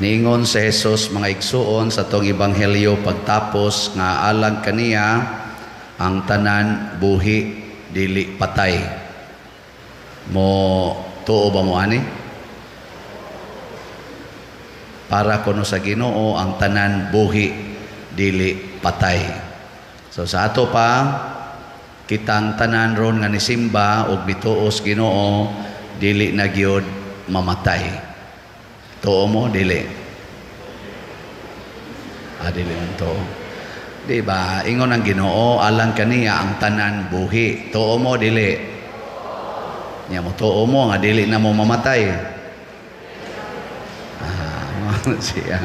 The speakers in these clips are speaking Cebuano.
Niingon si Jesus, mga igsuon, sa atong ebanghelyo pagtapos nga alang kaniya ang tanan buhi, dili patay. Mo tuo ba mo ani? Para kuno sa Ginoo ang tanan buhi, dili patay. So sa ato pa, kitang tanan ron nga nisimba og mituos Ginoo, dili na gyud mamatay. Tuo mo, dili? Ah, dili man tuo. Di ba? Ingon ang Ginoo, alang kaniya ang tanan buhi. Tuo mo, dili? Nya mo tuo mo nga dili na mo mamatay. Ah, siya.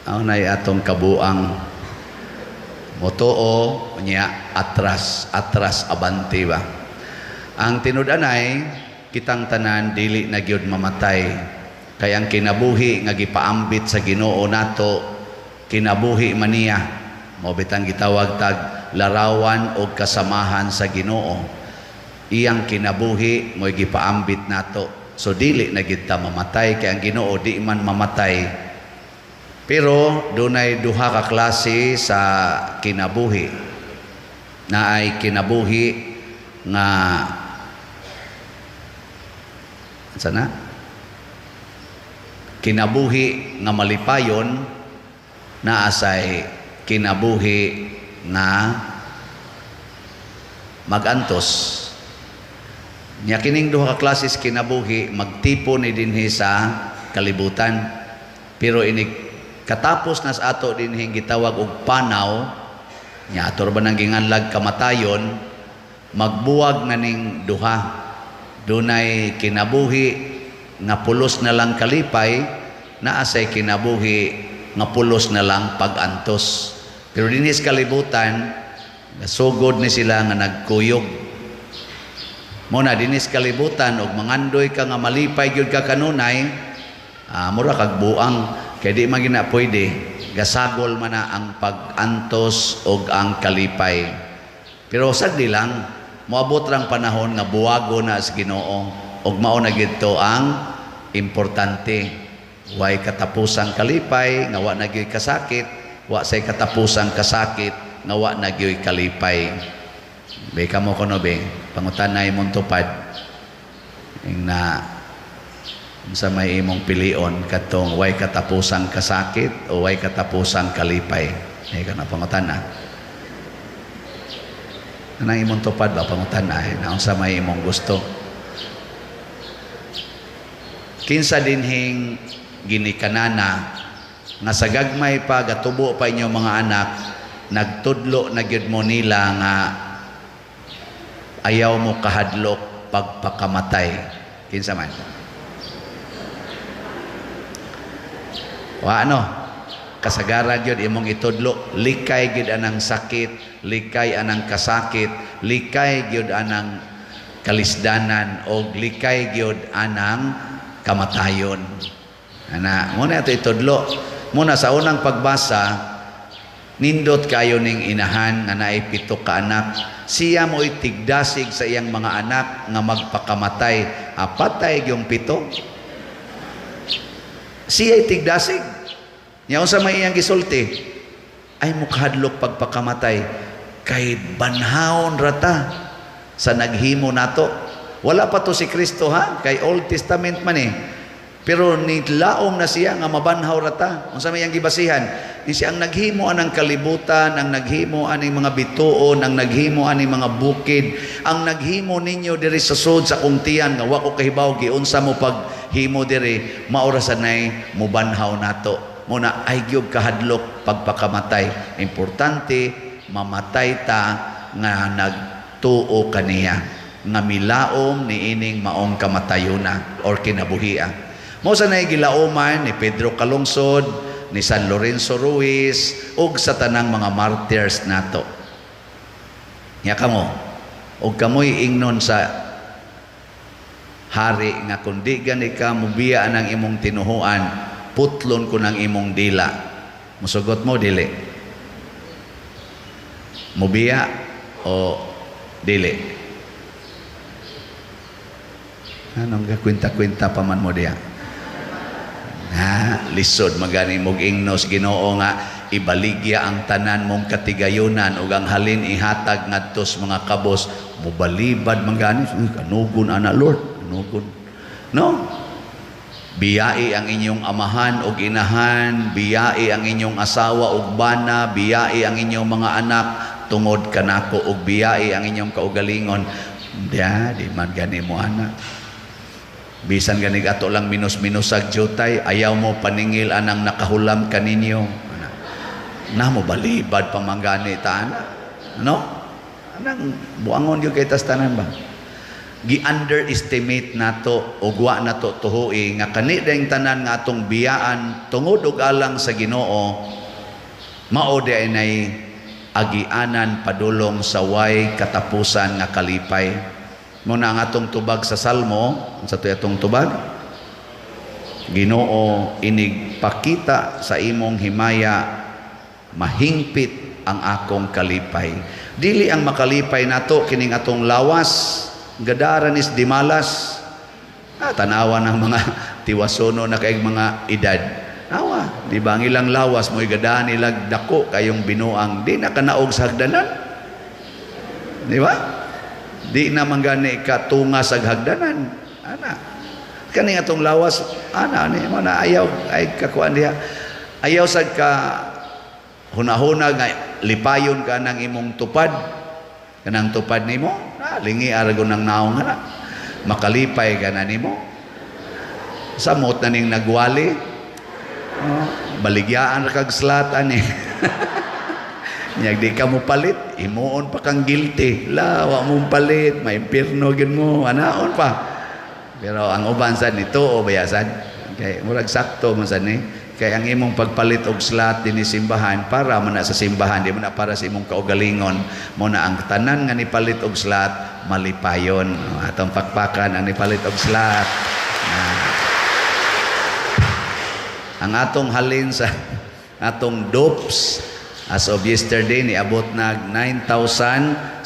Ang nay atong kabuang motuo nya atras, atras abante ba. Ang tinud-anay, kitang tanan dili na gyud mamatay. Kay ang kinabuhi nga gipaambit sa Ginoo nato, kinabuhi man niya. Mao bitang gitawag tag larawan og kasamahan sa Ginoo. Iyang kinabuhi mo'y gipaambit nato. So dili na gyud ta mamatay kay ang Ginoo di man mamatay. Pero dunay duha ka klase sa kinabuhi. Naay kinabuhi nga sana kinabuhi nga malipayon, naasay kinabuhi nga magantos. Nya kining duha ka klases kinabuhi magtipo ni dinhi sa kalibutan, pero inig katapos na sa ato dinhi gitawag og panaw nya ato ra ba nang ginganlag kamatayon, magbuwag na ning duha. Dunay kinabuhi nga pulos na lang kalipay, naasay kinabuhi nga pulos na lang pagantos. Pero dinhi sa kalibutan, nasugod ni sila nga nagkuyog. Mo na dinhi sa kalibutan og mangandoy ka nga malipay gyud ka kanunay, mura kag buang kay di man gina pwede, gasagol man na ang pag-antos og ang kalipay. Pero sagdi lang, moabot rang panahon nga buwago na sa Ginoo ug mao na gyud to ang importante. Way katapusang kalipay nga wa na gyud kasakit, wa say katapusang kasakit nga wa na gyud kalipay. Be kamo kuno be, pangutanay imong tupad ing na unsa may imong pilion, katong way katapusang kasakit o way katapusang kalipay? Ay kana pangutana. Anang imong tupad ba, pangutana na unsa may imong gusto? Kinsa dinhing ginikanana nga sa gagmay pa, gatubo pa inyong mga anak, nagtudlo na gyud mo nila nga ayaw mo kahadlok pagpakamatay? Kinsa man? Wa ano? Kasagaran gyud imong itudlo, likay gyud anang sakit, likay anang kasakit, likay gyud anang kalisdanan og likay gyud anang kamatayon. Ana, muna ato itudlo. Muna sa unang pagbasa, nindot kayo ning inahan nga naay 7 ka anak. Siya mo'y tigdasig sa iyang mga anak nga magpakamatay. Apatay yung 7. Siya'y tigdasig. Nya unsa may iyang gisulti? Ay mukhadlok pagpakamatay kay banhaon rata sa naghimo nato. Wala pa to si Kristo ha, kay Old Testament man eh. Pero nilaom na siya nga mabanhaw rata. Unsa may iyang gibasihan? Ni siya ang naghimo anang kalibutan, ang naghimo aning mga bituon, ang naghimo aning mga bukid, ang naghimo ninyo diri sa sud sa akong tiyan nga wa ko kahibaw giunsa mo paghimo diri, maura sanay mubanhaw nato. Muna ay gyud kahadlok pagpakamatay. Importante mamatay ta nga nagtuo kaniya, nga milaom niining maong kamatayona or kinabuhia. Mao sa nay gilauman ni Pedro Calungsod, ni San Lorenzo Ruiz ug sa tanang mga martyrs nato. Nya kamo, ug kamoy ingnon sa hari nga kun di gani ka mobiya nang imong tinuhuan, putlon ko ng imong dila. Musugot mo dili? Mobiya o dili? Anong gakwenta-kwenta pa man mo diya? Ha, lisod magani mog ingnos Ginoo nga ibaligya ang tanan mong katigayunan ug ang halin ihatag ngadto sa mga kabos. Mobalibad man gani, "Uy, kanugon ana, Lord, kanugon." No? Biyai ang inyong amahan ug inahan, biyai ang inyong asawa ug bana, biyai ang inyong mga anak tungod kanako ug biyai ang inyong kaugalingon. Di, di man gani mo ana. Bisan ganig ato lang minus-minusag jutay, ayaw mo paningil anang nakahulam kaninyo. Ana. Na mo balibad pa man gani ta ana. No? Anang buangon gyud kay tas tanan ba? Gi-underestimate nato o wa nato tuhui nga kani dayong tanan nga atong biyaan tungod og alang sa Ginoo, mao di ay agianan padulong sa way katapusan nga kalipay. Mao na ang atong tubag sa Salmo. Sa to atong tubag? "Ginoo, inig pakita sa imong himaya, mahingpit ang akong kalipay." Dili ang makalipay nato kining atong lawas, gadaran is dimalas. Ah, tanawa ng mga tiwasono na kay mga edad. Awa, di ba ang ilang lawas mo'y gadaan nilag dako kayong binuang, di na kanaog sa hagdanan. Di ba? Di na man gani ka tunga sa hagdanan. Ana. Kani atong lawas, ana ni mo na ayaw ay kakuan diha. Ayaw sad ka hunahuna nga lipayon ka ng imong tupad. Kanang tupad nimo, ah, lingi aragon ng naong ana. Makalipay ka na nimo. Samot na ning nagwali. Oh, baligyaan ra kag slot ani. Nyag di ka mo palit, himuon pa kang guilty. La, wa mong palit, maimpirno gyud mo, anaon pa. Pero ang uban sad nito o bayasan. Kay murag sakto man sad ni. Kay ang imong pagpalit og slot dinhi simbahan para man na sa simbahan, di man na para sa imong kaugalingon. Mo na ang tanan nga nipalit og slot malipayon. Atong pakpakan ang nipalit og slot. Ah. Ang atong halin sa atong dupes as of yesterday niabot nag 9,797.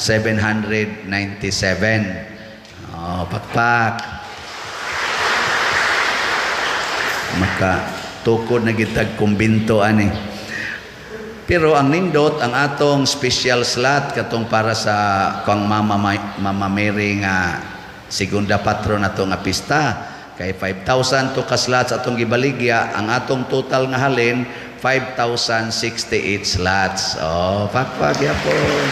Oh, pakpak. Maka tukod na gitag kumbinto ani. Pero ang nindot ang atong special slot katong para sa kang Mama Mary nga segunda patron ato nga pista, kay 5,000 to ka slots atong gibaligya. Ang atong total nga halin, 5,068 slots. Oh, pakpak yapon.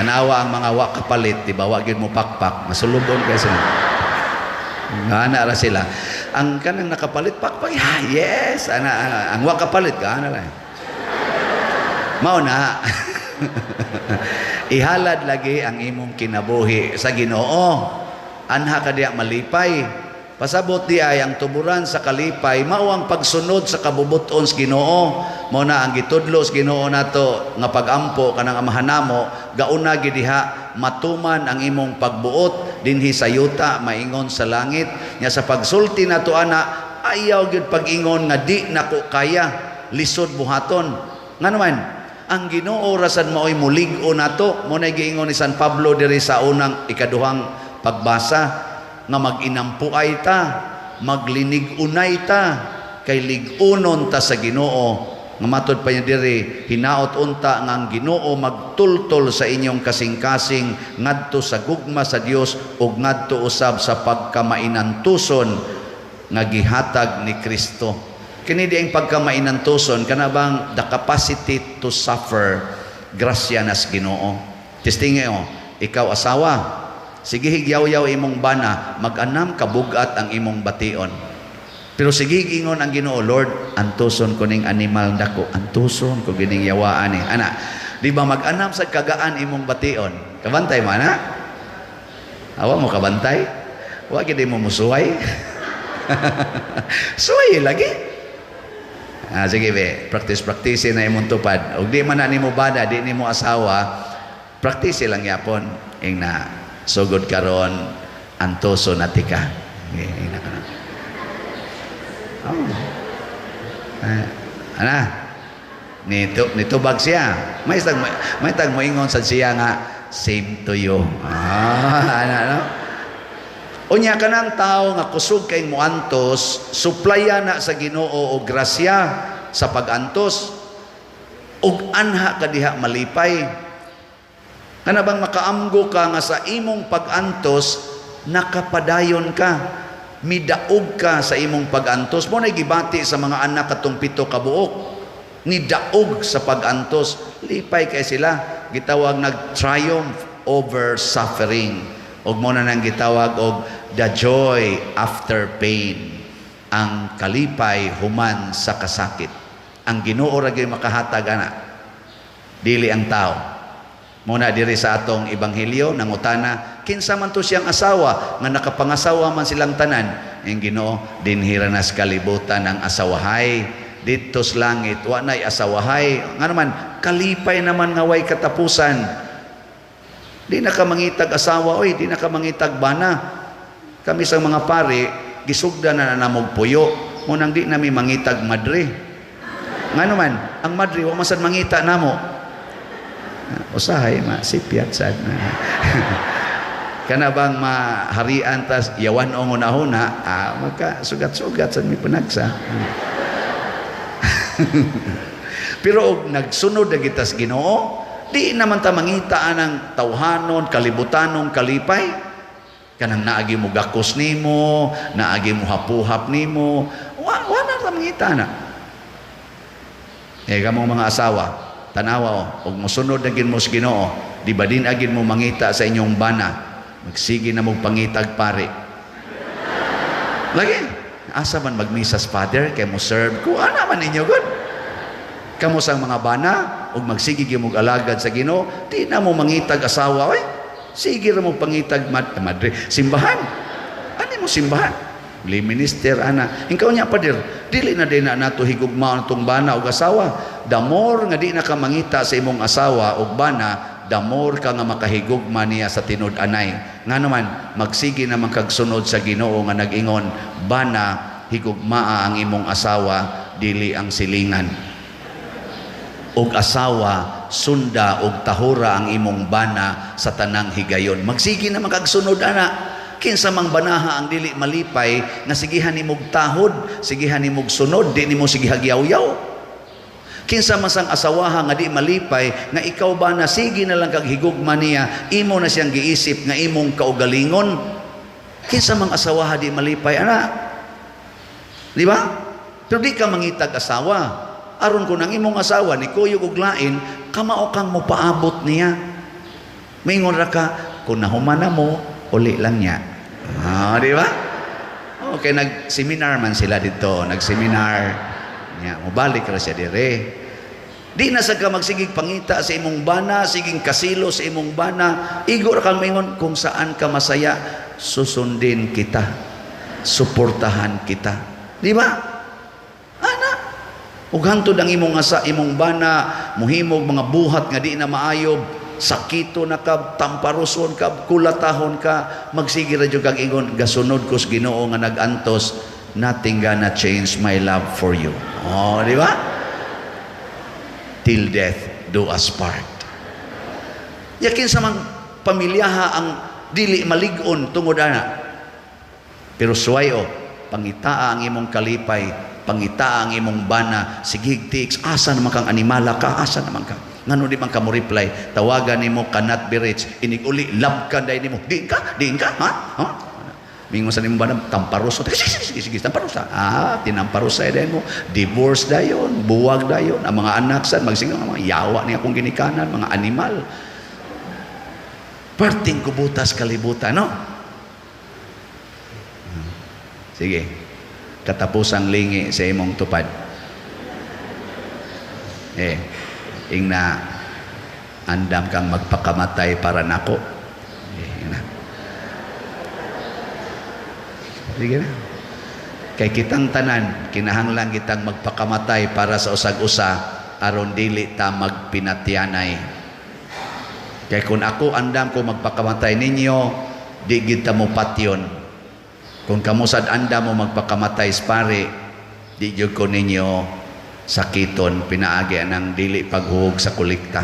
Hanawa ang mga wa kapalit, di ba? Wa gyud mo pakpak, masulubon kay sila. Ana ra sila. Ang kanang nakapalit, pakpak, ah, yes, ana, ana. Ang wa kapalit, ana lang. Mao na. Ihalad lagi ang imong kinabuhi sa Ginoo. Anha ka diya malipay. Pasabot di ay ang tuburan sa kalipay mao ang pagsunod sa kabubuton sa Ginoo. Mao na ang gitudlo sa Ginoo nato nga pagampo kanang Amahan namo, gauna gid diha matuman ang imong pagbuot dinhi sa yuta maingon sa langit. Nya sa pagsulti nato ana, ayaw gyud pag-ingon nga di nako kaya, lisod buhaton. Ngano man ang Ginoo rasan maoy mulig-o nato. Mo na giingon ni San Pablo diri sa unang ikaduhang pagbasa nga mag-inampuay ta, maglinig-unay ta, kay lig-unon ta sa Ginoo. Nga matod pa niya diri, hinaot unta nga ang Ginoo magtultol sa inyong kasing-kasing ngadto sa gugma sa Dios ug ngadto usab sa pagkamainantuson nga gihatag ni Kristo. Kini di ang pagkamainantuson, kana bang the capacity to suffer, grasya nas Ginoo. Testinge oh, ikaw asawa, sige higyaw-yaw imong bana, mag-anam kabugat ang imong bation. Pero sige ingon ang Ginoo, "Lord, antuson ko ning animal dako, antuson ko gining yawaan ni." Ana, di ba mag-anam sa kagaan imong bation? Kabantay mo ana? Awa mo kabantay? Wa gid mo musuway? Suway lagi. Ah, sige be, practice practice na imong tupad. Og di man na nimo bana, di nimo asawa, practice lang yapon. Ing na sugod karon, antuso na tika. Okay, ing na karon. Oh. Ah, ana. Nito nitubag siya. May tag moingon sad siya nga same to you. Ah, ana no. Unya kanang tao nga kusog kay moantos, suplaya na sa Ginoo og grasya sa pag-antos. Ug anha ka diha malipay. Kana bang makaamgo ka nga sa imong pag-antos nakapadayon ka, midaog ka sa imong pag-antos. Mo na gibati sa mga anak katong 7 ka buok, nidaog sa pag-antos, lipay kay sila, gitawag nag-triumph over suffering. Og mo na nang gitawag og the joy after pain, ang kalipay human sa kasakit. Ang Ginoo ra gyud makahatag ana, dili ang tao. Muna diri sa atong ebanghelyo nangutana, kinsa man to siyang asawa nga nakapangasawa man silang tanan? Ang Ginoo, dinhi ra na sa kalibutan ang asawahay, didto sa langit wa nay asawahay. Nga naman kalipay naman nga way katapusan. Di na ka mangitag asawa, oy, di na ka mangitag bana. Kami sa mga pare, gisugda na namog puyo. Munang di nami mangitag madre. Nga naman, ang madre, wa man sad mangita namo. Usahay, masipyat sad na. Kana bang maharian tas yawan o ngunahuna, maka sugat-sugat sad mi panagsa. Pero og nagsunod na kita sa Ginoo, di naman ta mangita anang tawhanon, kalibutanon, kalipay. Kanang naagi mo gakos nimo, naagi mo hapuhap nimo, wa na ta mangita na. Eh, kamong mga asawa, tanawa o, og mosunod na gin mo sa Ginoo, di ba din agin mo mangita sa inyong bana, magsige na mong pangitag pare. Lagi, asa man magmisas father, kay mo serve ko, ana man ninyo gud. Kamo sa mga bana, og magsige gyud mong alagad sa Ginoo, di na mo mangitag asawa, oy. Sige ra mo pangitag madre, simbahan. Ani mo simbahan? Li minister ana. Ikaw niya pader, dili na din na nato higugmaon tong bana og asawa. The more nga di na ka mangita sa imong asawa og bana, the more ka nga makahigugma niya sa tinud-anay. Nga naman, magsige naman kag sunod sa Ginoo nga nag-ingon, bana higugmaa ang imong asawa, dili ang silingan. Og asawa, sunda og tahura ang imong bana sa tanang higayon. Magsige naman kag sunod ana. Kinsa mang banaha ang dili malipay nga sigihan nimog tahod, sigihan nimog sunod, di nimo sigihag yaw-yaw. Kinsa man sang asawaha nga di malipay nga ikaw ba na sige na lang kag higugma niya, imo na siyang giisip nga imong kaugalingon. Kinsa mang asawaha di malipay ana? Di ba? Pero di ka mangitag asawa. Aron kung ang imong asawa ni kuyog og lain, kamao kang mopaabot niya. Mingon ra ka, kung nahuman na mo, uli lang niya. Ah, di ba? Okay, nag-seminar man sila dito, nag-seminar. Niya, mobalik ra siya dire. Di na sa ka magsigig pangita sa imong bana, siging kasilo sa imong bana, igo ra kang mingon kung saan ka masaya, susundin kita. Suportahan kita. Di ba? Ana. Ug hantod ang imong asa, imong bana, muhimog mga buhat nga di na maayob, sakito na ka, tamparuson ka, kulatahon ka, magsige ra jud kag ingon, gasunod ko sa Ginoo nga nag-antos, nothing gonna change my love for you. Oh, di ba? Till death do us part. Yakin sa mang pamilyaha ang dili malig-on tungod ana. Pero suway o, pangitaa ang imong kalipay, pangitaa ang imong bana, sige tiks, asa naman kang animala ka, asa naman ka. Ngano di man ka mo reply, tawagan nimo cannot be reached, inig uli, love ka dahil nimo, di ka, di ka, ha? Ha? Mingon sa nimo bana, tamparuso, sige, sige, sige, sige, tamparusa. Ah, tinamparusa dayon mo, divorce dayon, buwag dayon, ang mga anak sad, magsingaw, mga yawa niya akong ginikanan, mga animal. Perting kubutas kalibutan, no? Sige, katapusang lingi sa imong tupad. Ingna andam kang magpakamatay para nako. Ingna. Sige na. Kay kitang tanan, kinahanglan kitang magpakamatay para sa usag-usa aron dili ta magpinatyanay. Kay kung ako andam ko magpakamatay ninyo, di gid ta mo patyon. Kung kamusad andam mo magpakamatay sa pare, di gyud ko ninyo sakiton pinaagi anang dili paghuog sa kolekta.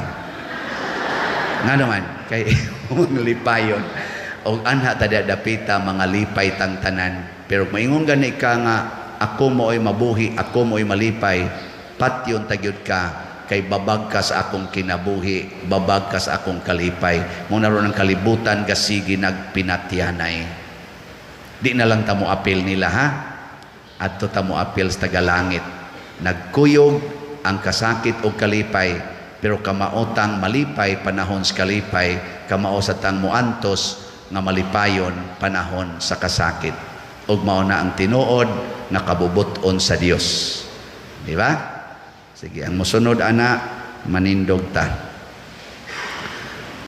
Nga naman, kay lipayon. Og anha ta dapita mga lipay tang tanan. Pero maingon gani ka nga ako mo'y mabuhi, ako mo'y malipay, patyon ta gyud ka kay babag ka sa akong kinabuhi, babag ka sa akong kalipay. Mao na ron ang kalibutan gasigi nagpinatyanay. Di na lang ta mo apil nila, ha. Adto ta mo apil sa tagalangit. Nagkuyog ang kasakit o kalipay, pero kamaotang malipay panahon sa kalipay, kamao sa tang muantos nga malipayon panahon sa kasakit. Ug mao na ang tinuod nga kabubut-on sa Dios. Di ba? Sige, ang musunod ana, manindog ta.